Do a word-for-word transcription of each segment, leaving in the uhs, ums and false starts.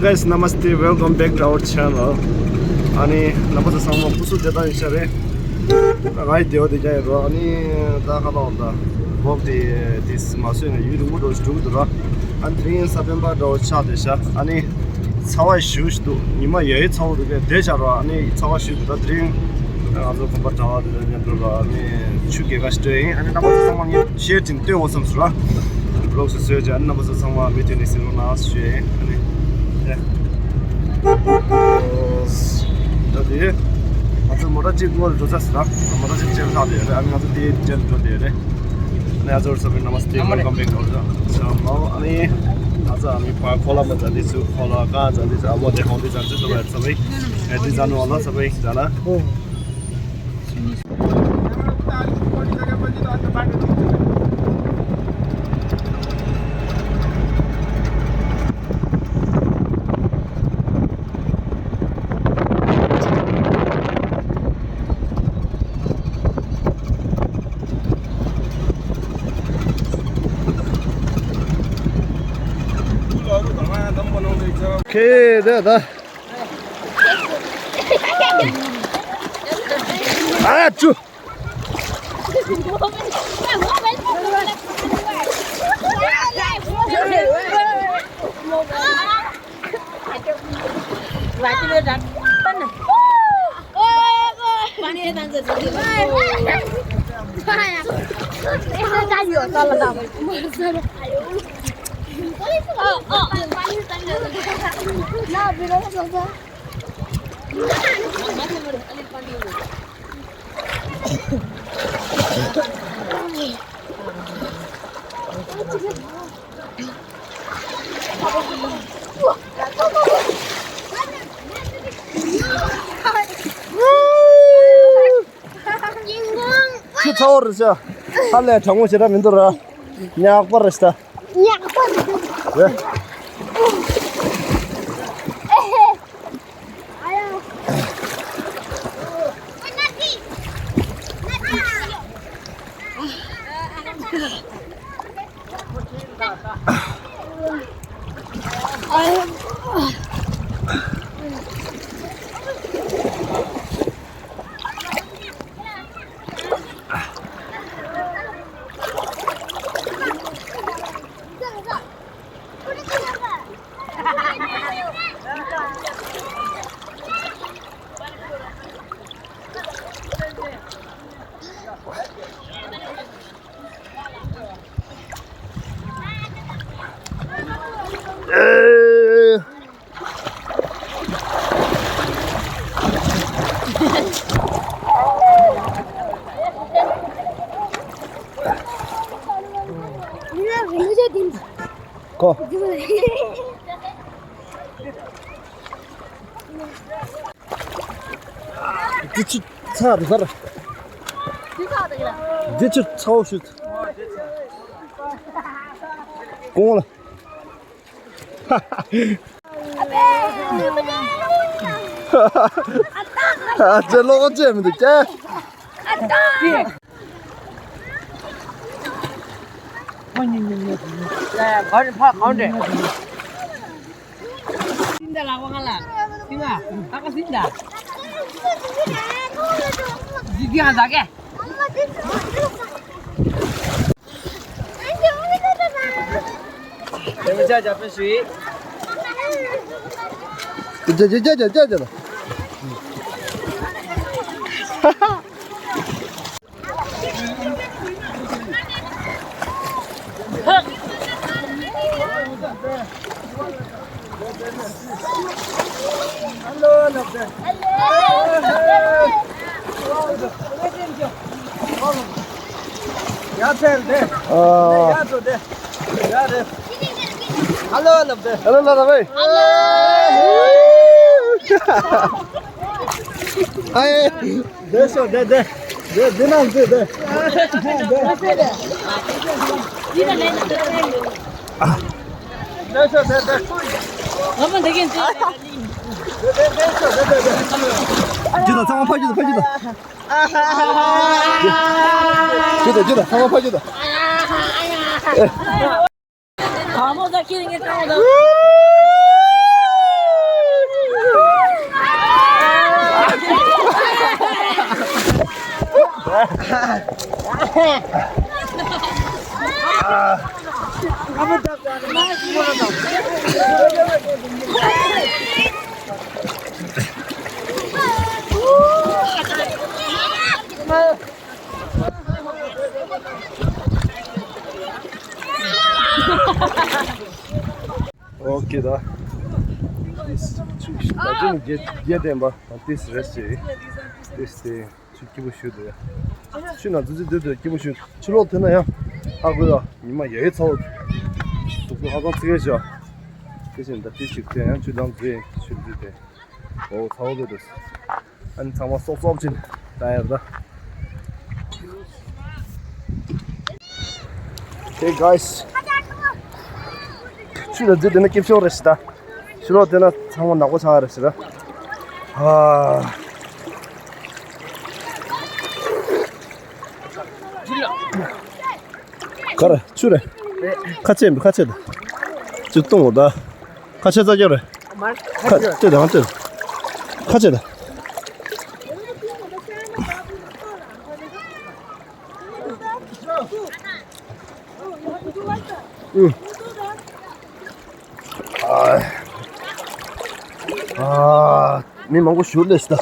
Guys, namaste, welcome back to our channel. ཨ་ནི་རྣམ་པ་ཚོ་ཚང་མ་སྐུ་གཟུགས་བདེ་ཐང་ཡིན་ཤག་རེད། ང་ཡི་བདེ་བ་བདེ་རྐྱང་ཡིན་རོ། ཨ་ནི་ད་ཁ་ལོག་ད་ཝོག་དེ་དེ་མ་བཟོས་ནས་ཡུན་རིང་པོ་འགྲོ་ཞིག་འགྲོ་གི་འདུག་ར། ཨ་ནི་དེ་རིང་ས་པཎ་པ་འདྲ་བོ་ཆགས་བསྡད་ཤག་ཨ་ནི་ཚ་བ་ཞེ་པོ་ཞིག་འདུག་ཉི་མ་ཡ་ཡི་ཚ་བོ་འདུག་གས་བསྡད་ཤག་རོ། ཨ་ནི་ཚ་བ་ཞེ་པོ་འདུག་ད་དེ་རིང་ང་ཚོ་དགོན་པ་གྲྭ་བ་དེ་ཚོ་མཉམ་དུ་རོ། ཨ་ནི་ཆུ་རྐྱལ་ཁ་ཞིག་བཏོན་ཡིན། ཨ་ནི་རྣམ་པ་ཚོ་ཚང་མ་ངས་ཤེར་ཅིག་སྟོན་འོ་བསམ་སོང་ར། ཝི་ལོག་ཞིག་བཟོས་བྱས། ཨ་ནི་རྣམ་པ་ཚོ་ཚང་མ་མུ་མཐུད་ནས་གཟིགས་རོགས་གནང་ཞུ་ཡིན། ཨ་ནི་ད་དེ་ང་ཚོ་མོ་ཊ་གཅིག་སྔོན་ལ་འགྲོ་ཚར་སོང་ར། མོ་ཊ་གཅིག་རྗེས་ལ་ལྷག་བསྡད་ཡོད་རེད། ཨ་ནི་ང་ཚོ་དེའི་རྗེས་ལ་འགྲོ་བསྡད་ཡོད་རེད། ཨ་ནི་ང་ཚོ་ས་བའི་རྣམ་པ་ཚོ་དེ་ཝེལ་ཀམ་བེག་ལོ་ཟ་ས་མའོ། ཨ་ནི་ང་ཚོ་ཨ་མི་པ་ཁོ་ལ་མ་ཛ་དེ་ཚུ་ཁོ་ལ་ཀ་ཛ་དེ་ཚུ་ཨ་མོ་དེ་ཧོང་དེ་ཛ་དེ་ཚུ་ལ་ས་བའི་ཨ་དེ་ཛ་ནུ་ཨ་ལ་ས་བའི་ཛ་ན། ཁེ་དེ་ད། ཨ་ཅུ། ཆུ་ཚ་བོ་རེད་ཤག་ཧ་ལས་གྲང་མོ་ཞེ་དྲག་མི་འདུག་ར། ཉག་པ་རེད་ཤག་ཉག་པ་རེད། རེད། ཁོ། འདི་ཆུ་ཚ་རུ་ཚར། འདི་ཆུ་ཚ་བོ་ཞུ། གོང་ལ། ཨ་ཅེ་ལོག་ཅེ་མི་འདུག་ཅེ། གང་རེད་ཕ་གང་རེད། སིང་ད་ལག་པ་ང་ལ། སིང་ཨ། ད་ག་སིང་ད། ཇི་ཇི་ཨ་ད་གེ། དེ་མི་ཆ་ཇ་པན་ཞུ་ཡིག་ཇ་ཇ་ཇ་ཇ་ཇ་ཇ། ཡ་ཚལ་དེ། ཨ། ཡ་ཚོ་དེ། ཡ་རེད། ཧ་ལོ་ལབ་དེ། ཧ་ལོ་ལབ་དེ། ཨ་ཡེ། དེ་སོ་དེ་དེ། དེ་དེ་ནང་དེ་དེ། དེ་སོ་དེ་དེ། དེ་དེ་དེ་སོ་དེ་དེ་དེ། ཇི་ལྟར་ཚང་མ་ཕ་ཇི་ལྟར་ཕ་ཇི་ལྟར། ཇི་ལྟར་ཇི་ལྟར་ཚང་མ་ཕ་ཇི་ལྟར། གང་མོ་ཟ་ཁྱེར་ངས་བཏང་བ་དང་། ཨོ་ཁེ་ད། ད་ཅི་ནི་རྒྱལ་རྒྱལ་བསྟན་པ་དང་ཏིས་རེས་ཅེ། ཏིས་ཏེ་ཆུ་སྐྱིད་པོ་ཞུ་འདུག་ཡ། ཆུ་ན་འཛུལ་འཛུལ་འདུག་འདུག་སྐྱིད་པོ་ཞུ། ཆུ་ལོག་ཐོན་ན་ཡང་ཧ་གོ་ཡ། ཉི་མ་ཡ་ཡི་ཚ་བོ། གཟུགས་པོ་ཧ་ཅང་ཚིག་གེ་བྱ། དེ་བཞིན་ད་ཏིས་ཅིག་དེ་ཡང་ཆུ་དང་འཛུལ་ཆུ་འཛུལ་དེ། ཨོ་ཚ་བོ་འདུག་འདུག་ཨ་ནི་ཚང་མ་སོབ་སོབ་ཅིག་ད་ཡར་ད། Hey guys. ཆུ་ལ་འཛུལ་དེ་ན་སྐྱིད་ཤོག་རེད་ཤི་ད། ཆུ་ལོག་དེ་ན་ཚང་མ་ནག་པོ་ཆགས་རེད་ཤི་ད། ཨ། ག་རེ་ཆུ་རེད། ཁ་ཆེ་ཁ་ཆེ་ད། ཆུ་གཏོང་ད། ཁ་ཆེ་ཙག་རྒྱག་རེད། ཁ་ལྟོས་དང་ལྟོས། ཁ་ཆེ་ད། ཨ། ཨ། མི་མང་པོ་ཞུ་ལས་ད།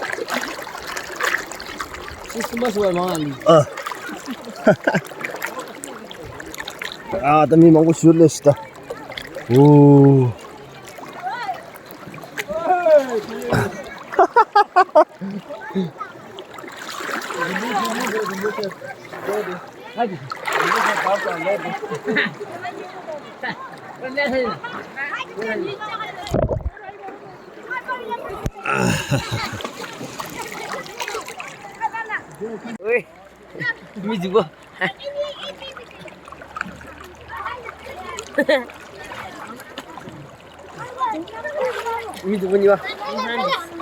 ཁྲི་སི་མ་སི་བ་མང་ཨ། ཨ། ད་མི་མང་པོ་ཞུ་ལས་ད། ཨོ། ཨོའི། མི་འཇིགས་པོ། མི་འཇིགས་པོ་གཉིས་པ།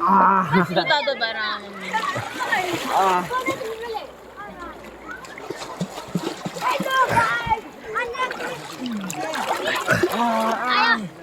ཨ། ཨ།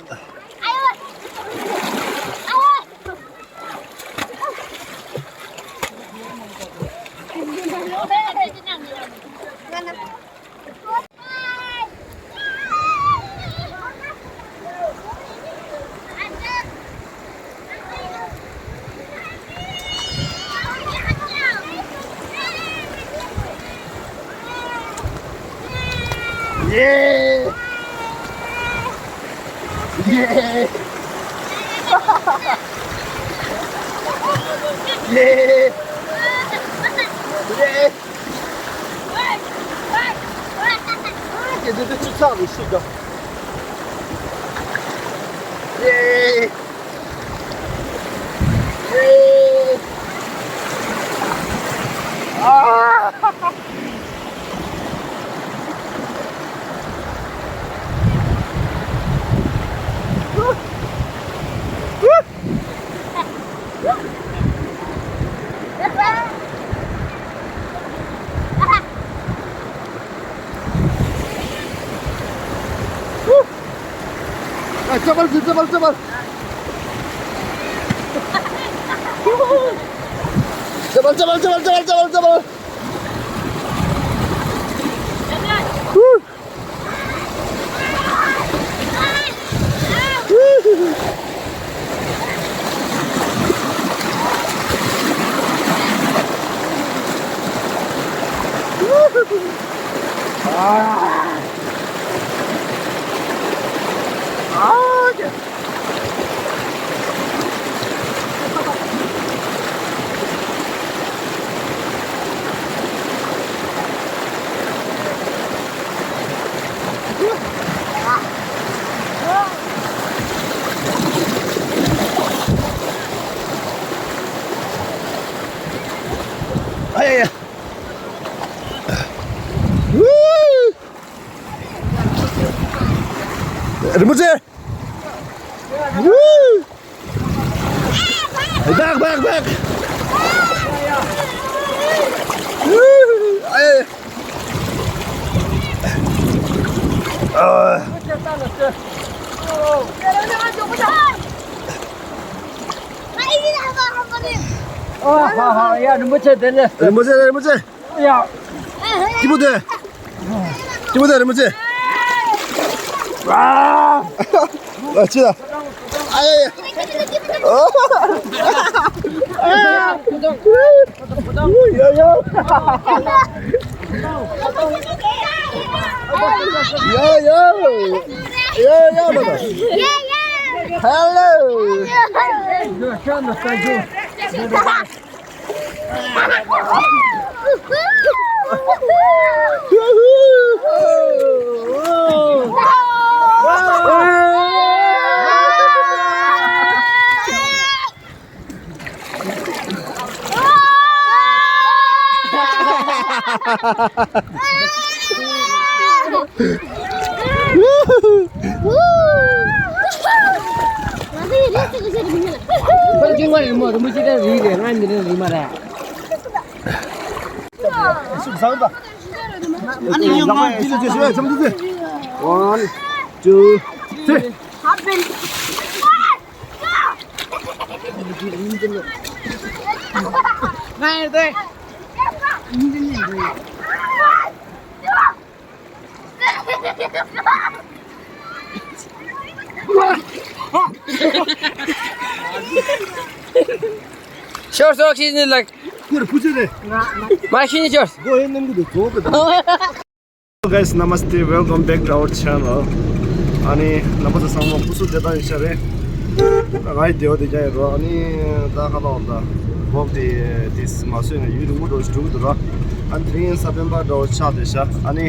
ཡེ། ཡེ། ཡེ། ཡེ། ཨ། ཁྱེད་ཚོ་ཆུ་ཚགས་རེད་ཤི་ག་ཡེ། ཨ། ཨ། ཅ་པལ་ཅ་པལ་ཅ་པལ། ཅ་པལ་ཅ་པལ་ཅ་པལ། ཨ་ཡ་ཡ། རིན་པོ་ཆེ། བཀག་བཀག་བཀག་ཨེ། ཨ། ཨ་ཧ་ཧ། ཡ། རིན་པོ་ཆེ་དེ་ལས། རིན་པོ་ཆེ་རིན་པོ་ཆེ། སྐྱིད་པོ་དེ། སྐྱིད་པོ་དེ་རིན་པོ་ཆེ། ཨ་ཅི་ད། ཨ་ཡ་ཡ། ཡ་ཡ། ཡ་ཡ། ཡ་ཡ་མ་ད། Hello. One, two, three. Shorts oxygen like. ཁོར་བུ་ཆེ་རེད། མ་ཤི་ནི་shorts། སྒོ་ཧེ་ནམ་གི་འདུག་སྒོ་གི་འདུག Guys, namaste, welcome back to our channel. ཨ་ནི་རྣམ་པ་ཚོ་ཚང་མ་སྐུ་གཟུགས་བདེ་ཐང་ཡིན་ཤག་རེད། ང་ཡི་བདེ་བ་བདེ་རྐྱང་ཡོད་རོགས། ཨ་ནི་ད་ཁ་ལོག་ད་ཝོག་དེ་དེ་མ་སོན་ཡང་ཡུན་རིང་པོ་འགྲོ་ཞིག་འགྲོ་གི་འདུག་ར། ཨ་ནི་དེ་རིང་ས་པན་པ་འདྲ་བོ་ཆགས་བསྡད་ཤག་ཨ་ནི་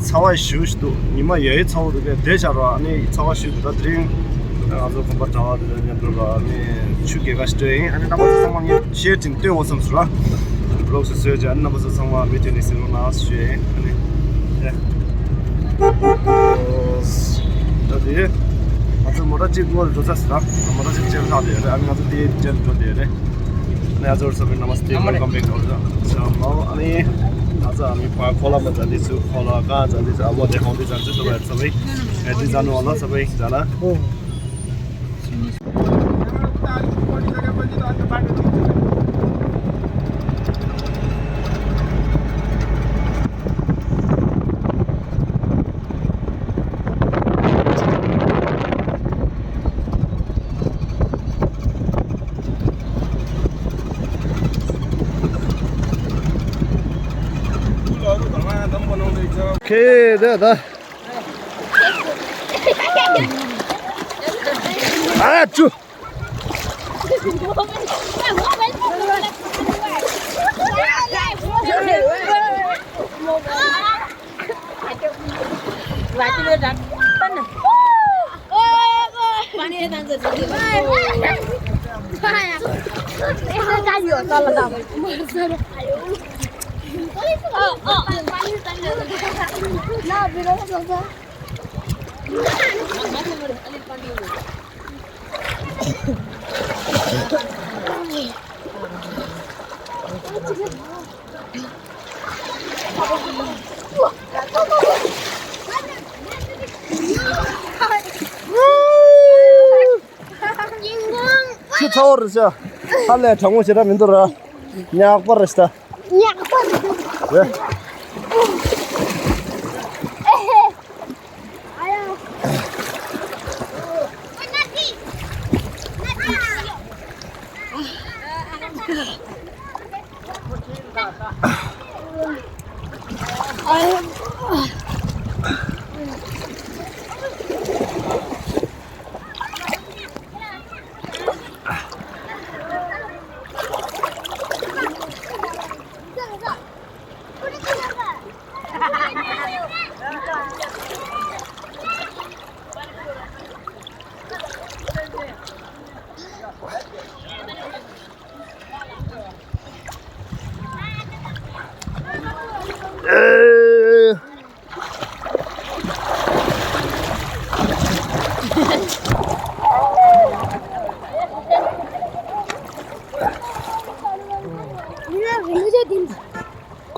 ཚ་བ་ཞུ་ཞིག་འདུག་ཉི་མ་ཡ་ཡི་ཚ་བོ་འདུག་གས་བསྡད་ཤག་རོགས། ཨ་ནི་ཚ་བ་ཞུ་འདུག་ད་དེ་རིང་ང་ཚོ་དགོན་པ་གྲྭ་བ་དེ་ཚོ་མཉམ་དུ་ར་ཨ་ནི་ཆུ་རྐྱལ་ཁ་ཞིག་སྤྲོད་ཡིན། ཨ་ནི་རྣམ་པ་ཚོ་ཚང་མ་ངས་ཤེར་ཅིག་སྟོན་འོང་བསམ་སོང་ར། ཝི་ལོག་སུ་བཟོས་བྱས་ཨ་ནི་རྣམ་པ་ཚོ་ཚང་མ་མུ་མཐུད་ནས་གཟིགས་རོགས་གནང་ཞུ་ཡིན། ཨ་ནི་ཡ། ད་དེ་ང་ཚོ་མོ་ཊ་གཅིག་སྔོན་ལ་འགྲོ་ཚར་ཟེར་ར། མོ་ཊ་གཅིག་ལྕེ་ལ་ལྷག་བསྡད་ཡོད་རེད། ཨ་ནི་ང་ཚོ་དེའི་རྗེས་ལ་འགྲོ་བསྡད་ཡོད་རེད། ཨ་ནི་ཨ་ཚོར་ས་མིན་ནམ་སྟེ་ཝེལ་ཀམ་བེག་ཨོ་ཟ་ཨ་ནི་ང་ཚོ་ཨ་མི་ཕ་ཁོ་ལ་མ་ཛ་འདི་ཚུ་ཁོ་ལ་ཀ་ཛ་འདི་ཚུ་ཨ་མོ་དེ་ཧོང་འདི་ཛ་འདི་ཚུ་བ་ཚ་བའི་ཨ་འདི་ཛ་ནོ་ཨ་ལ་ཚ་བའི་ཛ་ན། ཁེ་དེ་ད། ཨ་ཅུ། ཆུ་ཚ་བོ་རེད་ཤག་ཧ་ལས་གྲང་མོ་ཞེ་དྲག་མི་འདུག་ར། ཉག་པ་རེད་ཤག་ཉག་པ་རེད། རེད།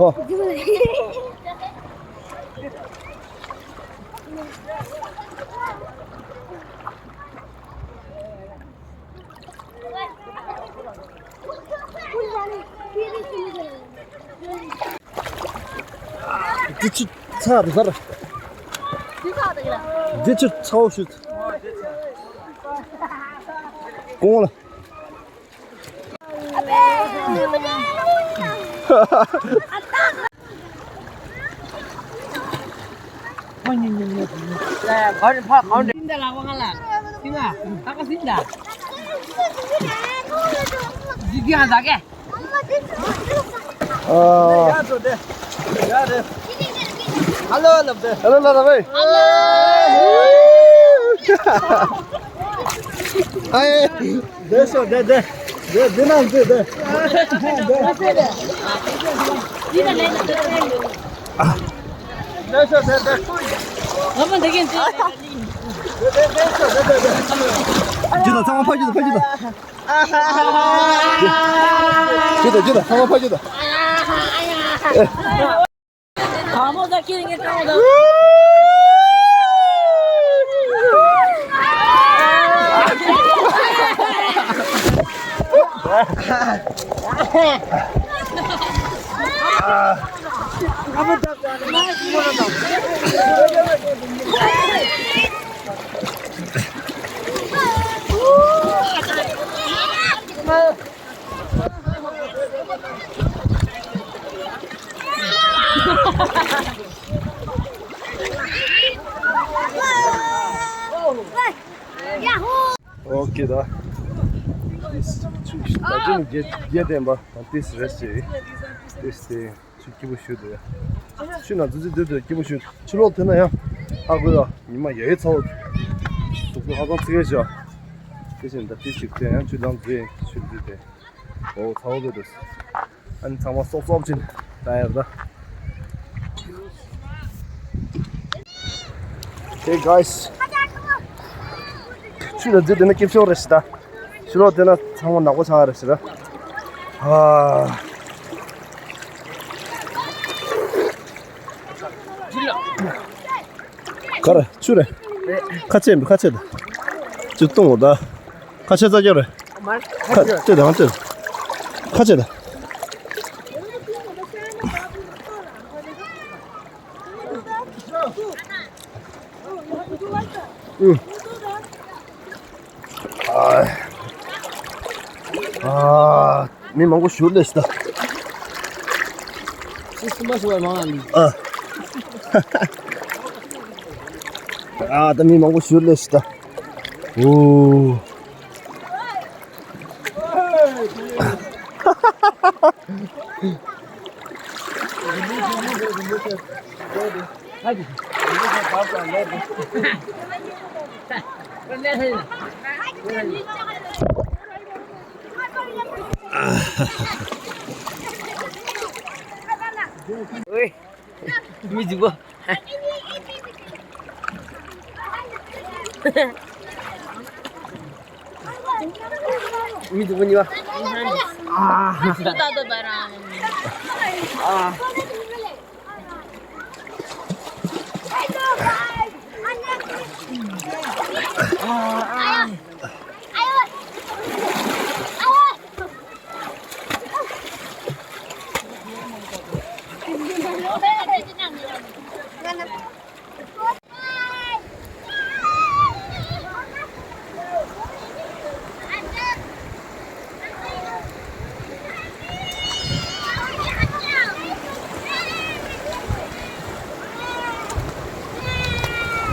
ཁོ། འདི་ཆུ་ཚ་རེད་ཟེར། འདི་ཆུ་ཚ་བོ་ཞིག་གོང་ལ། Hello, hello, hello, hello. Hi. This one, that, that, that, that, that, that. ཇི་ལྟར་ཚང་མ་ཕ་ཇི་ལྟར་ཕ་ཇི་ལྟར། ཇི་ལྟར་ཇི་ལྟར་ཚང་མ་ཕ་ཇི་ལྟར། ཨོ་ཁེ་ད། ད་ཅི་ནི་རྒྱལ་རྒྱལ་བསྟན་པ་དང་ཏིས་རེས་ཅེ། ཏིས་ཏེ་ཆུ་སྐྱིད་པོ་ཞུ་འདུག་ཡ། ཆུ་ན་ཙི་ཙི་འདུག་འདུག་སྐྱིད་པོ་ཞུ། ཕྱི་ལོགས་ཐོན་ན་ཡང་ཧ་གོ་ཡ། ཉི་མ་ཡ་ཡི་ཚ་བོ། གཟུགས་པོ་ཧ་ཅང་ཚི་གེ་ཞོ། དེ་བཞིན་ད་ཏིས་ཅིག་དེ་ཡང་ཆུ་ལམ་ཙི་ཆུ་འདུག་དེ། ཨོ་ཚ་བོ་འདུག་འདུག་ཨ་ནི་ཚང་མ་སོབ་སོབ་ཅིན་ད་ཡར་ད། Hey guys. ཆུ་ལ་འཛུལ་དེ་ན་སྐྱིད་ཤོས་རེད་ཤི་ད། ཕྱི་ལོགས་དེ་ན་ཚང་མ་ནག་པོ་ཆགས་རེད་ཤི་ད། ཨ། ག་རེ་ཆུ་རེད། ཁ་ཆེ་མི་ཁ་ཆེ་ད། ཆུ་གཏོང་བ་ད། ཁ་ཆེ་ཙག་རྒྱབ་རེད། ཁ་ཆེ་དང་ཁ་ཆེ་དང་། ཁ་ཆེ་དང་། ཨུ། ཨ། ཨ། མི་མང་པོ་བཞུར་ལས་ཤི་ད། ཤི་སུ་མ་ཤི་བ་མང་ལ་ལི། ཨ། ཨ་ད་མི་མང་པོ་བཞུར་ལས་ཤི་ད། ཨོ། ཨོའི། མི་འཇིགས་པོ། མི་འཇིགས་པོ་གཉིས་པ། ཨ། ཨ།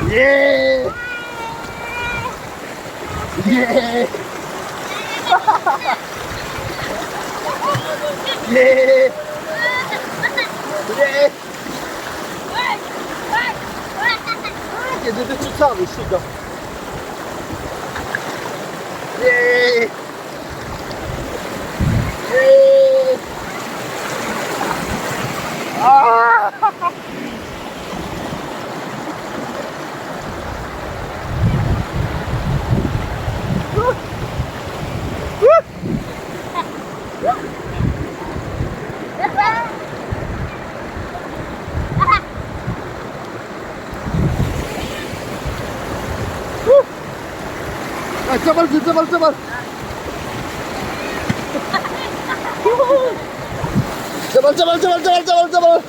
ཡེ། ཡེ། ཡེ། ཡེ། ཡེ། འདི་འདི་ཆུ་ཚགས་རེད་ཤི་ག་ཡེ། ཡེ། ཨ། ཨ། ཅ་པལ་ཅ་པལ་ཅ་པལ། ཅ་པལ་ཅ་པལ་ཅ་པལ།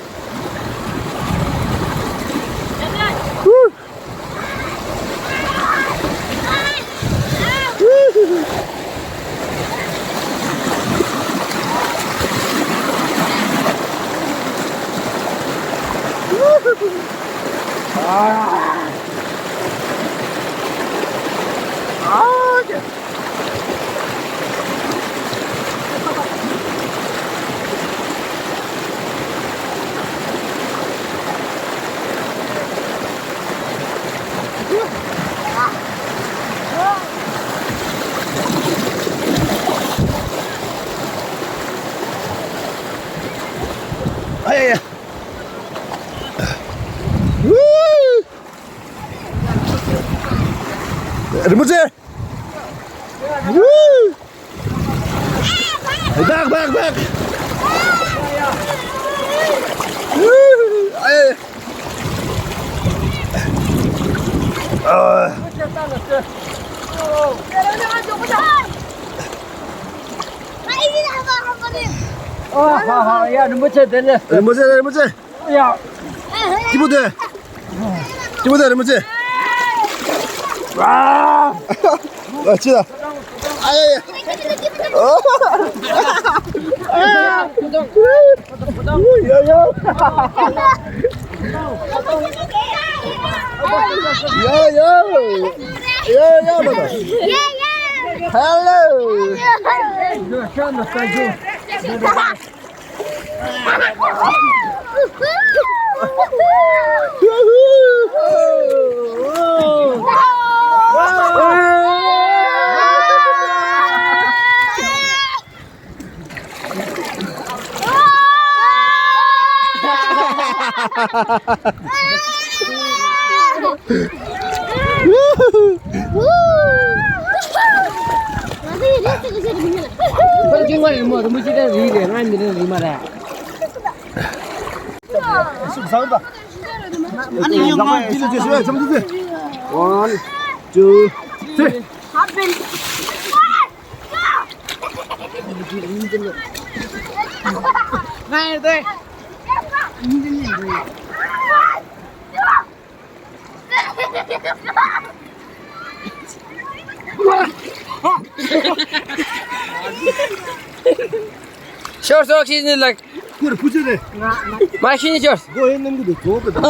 ཨ་ཡ་ཡ། རིན་པོ་ཆེ། Back, back, back. ཨེ། ཨ། ཨ་ཧ་ཧ། ཡ། རིན་པོ་ཆེ་དེ་ལས། རིན་པོ་ཆེ། རིན་པོ་ཆེ། ཡ། སྐྱིད་པོ་དེ། སྐྱིད་པོ་དེ་རིན་པོ་ཆེ། ཨ། ཨ། ཅི་ལ། ཨ་ཡ་ཡ། ཡ་ཡ། ཡ་ཡ། ཡ་ཡ། Hello. One, two, three. Sure, so she's in, like, ཁོར་བུ་ཆེ་རེད། མ་ཤི་ནི་ཤོར། སྒོ་ཧེ་ནམ་གི་འདུག་ཇོ་གི་དང་།